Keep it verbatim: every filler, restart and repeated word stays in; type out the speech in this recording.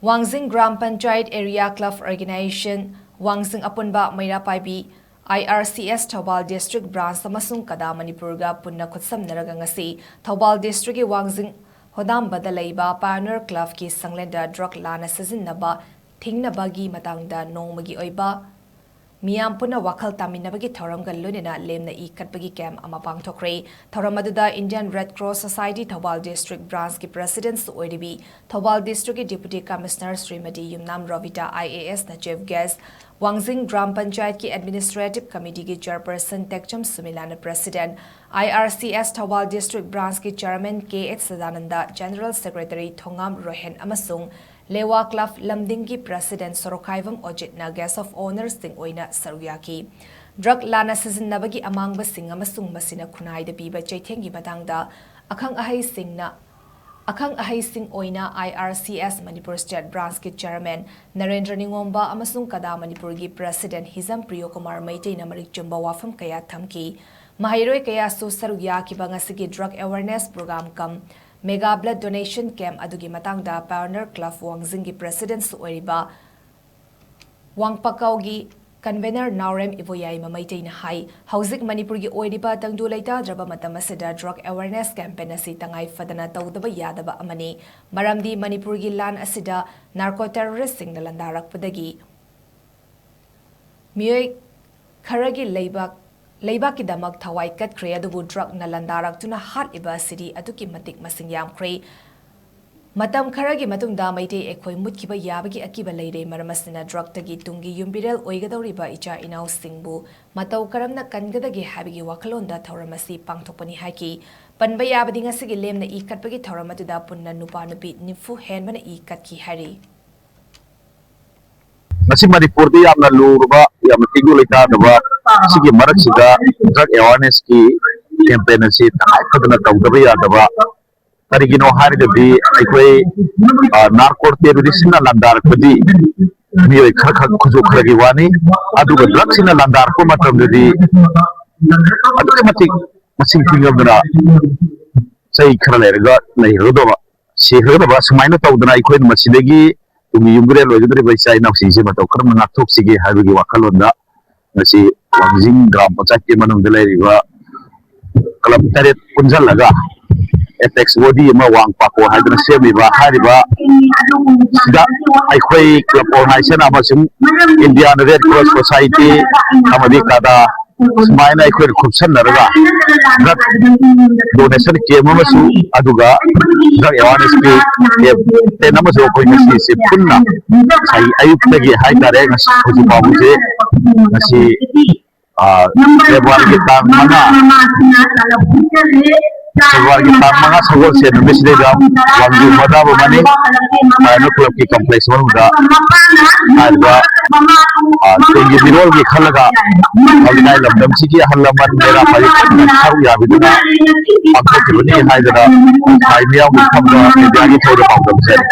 ꯋꯥꯡꯖꯤꯡ gram panchayat area club organisation, Wangjing ꯑꯄꯨꯟꯕ ꯃꯩꯔꯥ ꯄꯥꯏꯕꯤ, ꯑꯥꯏ R C S Thoubal district branch ꯑꯃꯁꯨꯡ ꯀꯗꯥ ꯃꯅꯤꯄꯨꯔꯒ ꯄꯨꯟꯅ ꯈꯨꯠꯁꯝꯅꯔꯒ ꯉꯁꯤ ꯊꯧꯕꯥꯜ ꯗꯤꯁꯇ꯭ꯔꯤꯛꯀꯤ ꯋꯥꯡꯖꯤꯡ ꯍꯣꯗꯥꯝꯕꯗ ꯂꯩꯕ ꯄꯥꯏꯑꯣꯅꯤꯌꯔ ꯀ꯭ꯂꯕꯀꯤ ꯁꯪꯂꯦꯟꯗ ꯗ꯭ꯔꯒ ꯂꯥꯟꯅ ꯁꯤꯖꯤꯟꯅꯕ ꯊꯤꯡꯅꯕꯒꯤ ꯃꯇꯥꯡꯗ ꯅꯣꯡꯃꯒꯤ ꯑꯣꯏꯕ ꯃꯤꯌꯥꯝ ꯄꯨꯟꯅ ꯋꯥꯈꯜ ꯇꯥꯃꯤꯟꯅꯕꯒꯤ ꯊꯧꯔꯝꯒ ꯂꯣꯏꯅꯅ ꯂꯦꯝꯅ ꯏ ꯀꯠꯄꯒꯤ ꯀꯦꯝꯞ ꯑꯃ ꯄꯥꯡꯊꯣꯛꯈ꯭ꯔꯦ꯫ ꯊꯧꯔꯝ ꯑꯗꯨꯗ Indian red cross society Thoubal district ꯕ꯭ꯔꯥꯟꯆꯀꯤ ꯄ꯭ꯔꯦꯁꯤꯗꯦꯟꯠꯁꯨ ꯑꯣꯏꯔꯤꯕꯤ ꯊꯧꯕꯥꯜ ꯗꯤꯁꯇ꯭ꯔꯤꯛꯀꯤ deputy commissioner Shrimati Yumnam Robita I A ꯑꯦꯁꯅ ꯆꯤꯐ ꯒꯦꯁ꯭ꯠ, ꯋꯥꯡꯖꯤꯡ ꯒ꯭ꯔꯥꯝ ꯄꯟꯆꯥꯌꯠꯀꯤ ꯑꯦꯗꯃꯤꯅꯤꯁꯇ꯭ꯔꯦꯇꯤꯚ ꯀꯃꯤꯇꯤꯒꯤ ꯆꯦꯌꯔꯄꯔꯁꯟ ꯇꯦꯛꯆꯝ ꯁꯨꯃꯤꯂꯥꯅ president, I R C S Thoubal district ꯕ꯭ꯔꯥꯟꯆꯀꯤ chairman K H Sadananda, general secretary Thongam Rohen ꯑꯃꯁꯨꯡ ꯂꯦꯋꯥ ꯀ꯭ꯂꯕ ꯂꯝꯗꯤꯡꯒꯤ ꯄ꯭ꯔꯦꯁꯤꯗꯦꯟꯠ ꯁꯣꯔꯣꯛꯈꯥꯏꯕꯝ ꯑꯣꯖꯤꯠꯅ ꯒꯦꯁ꯭ꯠ ꯑꯣꯐ ꯑꯣꯅꯔꯁꯤꯡ ꯑꯣꯏꯅ ꯁꯔꯨꯛ ꯌꯥꯈꯤ꯫ ꯗ꯭ꯔꯒ ꯂꯥꯟꯅ ꯁꯤꯖꯤꯟꯅꯕꯒꯤ ꯑꯃꯥꯡꯕꯁꯤꯡ ꯑꯃꯁꯨꯡ ꯃꯁꯤꯅ ꯈꯨꯟꯅꯥꯏꯗ ꯄꯤꯕ ꯆꯩꯊꯦꯡꯒꯤ ꯃꯇꯥꯡꯗ ꯑꯈꯪ ꯑꯍꯩꯁꯤꯡꯅ, ꯑꯈꯪ ꯑꯍꯩꯁꯤꯡ ꯑꯣꯏꯅ I R C S Manipur state ꯕ꯭ꯔꯥꯟꯆꯀꯤ ꯆꯦꯌꯔꯃꯦꯟ ꯅꯔꯦꯟꯗ꯭ꯔ ꯅꯤꯉꯣꯝꯕ ꯑꯃꯁꯨꯡ ꯀꯗꯥ ꯃꯅꯤꯄꯨꯔꯒꯤ ꯄ꯭ꯔꯦꯁꯤꯗꯦꯟꯠ ꯍꯤꯖꯝ ꯄ꯭ꯔꯤꯌꯣꯀꯨꯃꯥꯔ ꯃꯩꯇꯩꯅ ꯃꯔꯤꯛ ꯆꯨꯝꯕ ꯋꯥꯐꯝ ꯀꯌꯥ ꯊꯝꯈꯤ꯫ ꯃꯍꯩꯔꯣꯏ ꯀꯌꯥꯁꯨ ꯁꯔꯨꯛ ꯌꯥꯈꯤꯕ ꯉꯁꯤꯒꯤ ꯗ꯭ꯔꯒ ꯑꯦꯋꯥꯔꯅꯦꯁ ꯄ꯭ꯔꯣꯒ꯭ꯔꯥꯝ ꯀꯝ ꯃꯦꯒꯥ ꯕ꯭ꯂꯗ ꯗꯣꯅꯦꯁꯟ ꯀꯦꯝꯞ ꯑꯗꯨꯒꯤ ꯃꯇꯥꯡꯗ ꯄꯥꯏꯑꯣꯅꯤꯌꯔ ꯀ꯭ꯂꯕ ꯋꯥꯡꯖꯤꯡꯒꯤ ꯄ꯭ꯔꯦꯁꯤꯗꯦꯟꯠꯁꯨ ꯑꯣꯏꯔꯤꯕ ꯋꯥꯡꯄꯀꯥꯎꯒꯤ ꯀꯟꯚꯦꯅꯔ ꯅꯥꯎꯔꯦꯝ ꯏꯕꯣꯌꯥꯏꯃ ꯃꯩꯇꯩꯅ ꯍꯥꯏ, ꯍꯧꯖꯤꯛ ꯃꯅꯤꯄꯨꯔꯒꯤ ꯑꯣꯏꯔꯤꯕ ꯇꯪꯗꯨ ꯂꯩꯇꯥꯗ꯭ꯔꯕ ꯃꯇꯝ ꯑꯁꯤꯗ ꯗ꯭ꯔꯒ ꯑꯦꯋꯥꯔꯅꯦꯁ ꯀꯦꯝꯄꯦꯟ ꯑꯁꯤ ꯇꯉꯥꯏ ꯐꯗꯅ ꯇꯧꯗꯕ ꯌꯥꯗꯕ ꯑꯃꯅꯤ꯫ ꯃꯔꯝꯗꯤ ꯃꯅꯤꯄꯨꯔꯒꯤ ꯂꯥꯟ ꯑꯁꯤꯗ ꯅꯥꯔꯀꯣ ꯇꯦꯔꯣꯔꯤꯁꯁꯤꯡꯅ ꯂꯥꯟꯗꯥꯔꯛꯄꯗꯒꯤ ꯃꯤꯑꯣꯏ ꯈꯔꯒꯤ ꯂꯩꯕꯥꯛ, ꯂꯩꯕꯥꯛꯀꯤꯗꯃꯛ ꯊꯋꯥꯏ ꯀꯠꯈ꯭ꯔꯦ, ꯑꯗꯨꯕꯨ ꯗ꯭ꯔꯒꯅ ꯂꯥꯟꯗꯥꯔꯛꯇꯨꯅ ꯍꯥꯠꯂꯤꯕ ꯑꯁꯤꯗꯤ ꯑꯗꯨꯛꯀꯤ ꯃꯇꯤꯛ ꯃꯁꯤꯡ ꯌꯥꯝꯈ꯭ꯔꯦ꯫ ꯃꯇꯝ ꯈꯔꯒꯤ ꯃꯇꯨꯡꯗ ꯃꯩꯇꯩ ꯑꯩꯈꯣꯏ ꯃꯨꯠꯈꯤꯕ ꯌꯥꯕꯒꯤ ꯑꯀꯤꯕ ꯂꯩꯔꯦ꯫ ꯃꯔꯝ ꯑꯁꯤꯅ ꯗ꯭ꯔꯒꯇꯒꯤ ꯇꯨꯡꯒꯤ ꯌꯨꯝꯕꯤꯔꯦꯜ ꯑꯣꯏꯒꯗꯧꯔꯤꯕ ꯏꯆꯥ ꯏꯅꯥꯎꯁꯤꯡꯕꯨ ꯃꯇꯧ ꯀꯔꯝꯅ ꯀꯟꯒꯗꯒꯦ ꯍꯥꯏꯕꯒꯤ ꯋꯥꯈꯜꯂꯣꯟꯗ ꯊꯧꯔꯝ ꯑꯁꯤ ꯄꯥꯡꯊꯣꯛꯄꯅꯤ ꯍꯥꯏꯈꯤ꯫ ꯄꯟꯕ ꯌꯥꯕꯗꯤ ꯉꯁꯤꯒꯤ ꯂꯦꯝꯅ ꯏ ꯀꯠꯄꯒꯤ ꯊꯧꯔꯝ ꯑꯗꯨꯗ ꯄꯨꯟꯅ ꯅꯨꯄꯥ ꯅꯨꯄꯤ ꯅꯤꯐꯨ ꯍꯦꯟꯕꯅ ꯏ ꯀꯠꯈꯤ ꯍꯥꯏꯔꯤ꯫ ꯉꯁꯤ ꯃꯅꯤꯄꯨꯔꯗ ꯌꯥꯝꯅ ꯂꯨꯔꯕ, ꯌꯥꯝꯅ ꯇꯤꯡꯅ ꯂꯩꯇꯥꯗꯕ ꯁꯤꯒꯤ ꯃꯔꯛꯁꯤꯗ ꯗ꯭ꯔꯒ ꯑꯦꯋꯥꯔꯅꯦꯁꯀꯤ ꯀꯦꯝꯄꯦꯟ ꯑꯁꯤ ꯇꯉꯥꯏ ꯐꯗꯅ ꯇꯧꯗꯕ ꯌꯥꯗꯕ꯫ ꯀꯔꯤꯒꯤꯅꯣ ꯍꯥꯏꯔꯒꯗꯤ ꯑꯩꯈꯣꯏ, ꯑ, ꯅꯥꯔꯀꯣ ꯇꯦꯔꯣꯔꯤꯁꯁꯤꯡꯅ ꯂꯥꯟꯗꯥꯔꯛꯄꯗꯤ ꯃꯤꯑꯣꯏ ꯈꯔ ꯈꯛ ꯈꯨꯠꯁꯨ ꯈꯔꯒꯤ ꯋꯥꯅꯤ, ꯑꯗꯨꯒ ꯗ꯭ꯔꯒꯁꯤꯅ ꯂꯥꯟꯗꯥꯔꯛꯄ ꯃꯇꯝꯗꯗꯤ ꯑꯗꯨꯛꯀꯤ ꯃꯇꯤꯛ ꯃꯁꯤꯡ ꯊꯤꯉꯝꯗꯅ ꯆꯍꯤ ꯈꯔ ꯂꯩꯔꯒ ꯂꯩꯔꯒꯗꯕ, ꯁꯤꯈ꯭ꯔꯒꯗꯕ, ꯁꯨꯃꯥꯏꯅ ꯇꯧꯗꯅ ꯑꯩꯈꯣꯏꯅ ꯃꯁꯤꯗꯒꯤ ꯇꯨꯡꯒꯤ ꯌꯨꯝꯕꯤꯔꯦꯜ ꯑꯣꯏꯒꯗꯧꯔꯤꯕ ꯏꯆꯥ ꯏꯅꯥꯎꯁꯤꯡꯁꯦ ꯃꯇꯧ ꯀꯔꯝꯅ ꯉꯥꯛꯊꯣꯛꯁꯤꯒꯦ ꯍꯥꯏꯕꯒꯤ ꯋꯥꯈꯜꯂꯣꯟꯗ ꯉꯁꯤ ꯋꯥꯡꯖꯤꯡ ꯒ꯭ꯔꯥꯝ ꯄꯟꯆꯥꯌꯠꯀꯤ ꯃꯅꯨꯡꯗ ꯂꯩꯔꯤꯕ ꯀ꯭ꯂꯕ ꯇꯔꯦꯠ ꯄꯨꯟꯁꯤꯜꯂꯒ ꯑꯦꯄꯦꯛꯁ ꯕꯣꯗꯤ ꯑꯃ ꯋꯥꯡ ꯄꯥꯛꯀꯣ ꯍꯥꯏꯗꯨꯅ ꯁꯦꯝꯃꯤꯕ꯫ ꯍꯥꯏꯔꯤꯕ ꯁꯤꯗ ꯑꯩꯈꯣꯏ ꯀ꯭ꯂꯕ ꯑꯣꯔꯒꯅꯥꯏꯖꯦꯁꯟ ꯑꯃꯁꯨꯡ ꯏꯟꯗꯤꯌꯥꯟ ꯔꯦꯗ ꯀ꯭ꯔꯣꯁ ꯁꯣꯁꯥꯏꯇꯤ ꯑꯃꯗꯤ ꯀꯥꯗꯥ ꯁꯨꯃꯥꯏꯅ ꯑꯩꯈꯣꯏꯅ ꯈꯨꯞꯁꯟꯅꯔꯒ ꯗ꯭ꯔꯒ ꯗꯣꯅꯦꯁꯟ ꯀꯦꯝ ꯑꯃꯁꯨ, ꯑꯗꯨꯒ ꯗ꯭ꯔꯒ ꯑꯦꯋꯥꯔꯅꯦꯁꯀꯤ ꯀꯦꯝꯄꯦꯟ ꯑꯃꯁꯨ ꯑꯩꯈꯣꯏ ꯉꯁꯤꯁꯦ ꯄꯨꯟꯅ ꯉꯁꯥꯏ ꯑꯌꯨꯛꯇꯒꯤ ꯍꯥꯏꯇꯥꯔꯦ, ꯉꯁꯤ ꯍꯧꯖꯤꯛ ꯐꯥꯎꯕꯁꯦ ꯉꯁꯤ, ꯑ, ꯐꯦꯕ꯭ꯔꯨꯋꯥꯔꯤꯒꯤ ꯇꯥꯡ ꯃꯉꯥ, ꯐꯦꯕ꯭ꯔꯨꯋꯥꯔꯤꯒꯤ ꯇꯥꯡ ꯃꯉꯥ ꯁꯒꯣꯜꯁꯦꯟ ꯅꯨꯃꯤꯠꯁꯤꯗꯩꯗ ꯋꯥꯡꯖꯤꯡ ꯃꯣꯗꯥꯕ ꯃꯅꯤ ꯄꯥꯏꯅ ꯀ꯭ꯂꯕꯀꯤ ꯀꯝꯄ꯭ꯂꯦꯛꯁ ꯃꯅꯨꯡꯗ ꯍꯥꯏꯔꯤꯕ, ꯑ, ꯇꯨꯡꯒꯤ ꯃꯤꯔꯣꯜꯒꯤ ꯈꯜꯂꯒ ꯍꯧꯖꯤꯛ ꯂꯝꯗꯝꯁꯤꯒꯤ ꯑꯍꯜ ꯂꯃꯟ ꯃꯩꯔꯥ ꯄꯥꯏꯕꯤ ꯄꯨꯝꯅ ꯁꯔꯨꯛ ꯌꯥꯕꯤꯗꯨꯅ ꯄꯥꯡꯊꯣꯛꯈꯤꯕꯅꯤ ꯍꯥꯏꯗꯅ ꯉꯁꯥꯏ ꯃꯤꯌꯥꯝꯒꯤ ꯃꯐꯝꯗ ꯃꯦꯗꯤꯌꯥꯒꯤ ꯊꯣꯏꯅ ꯄꯥꯎꯗꯝꯖꯔꯤ꯫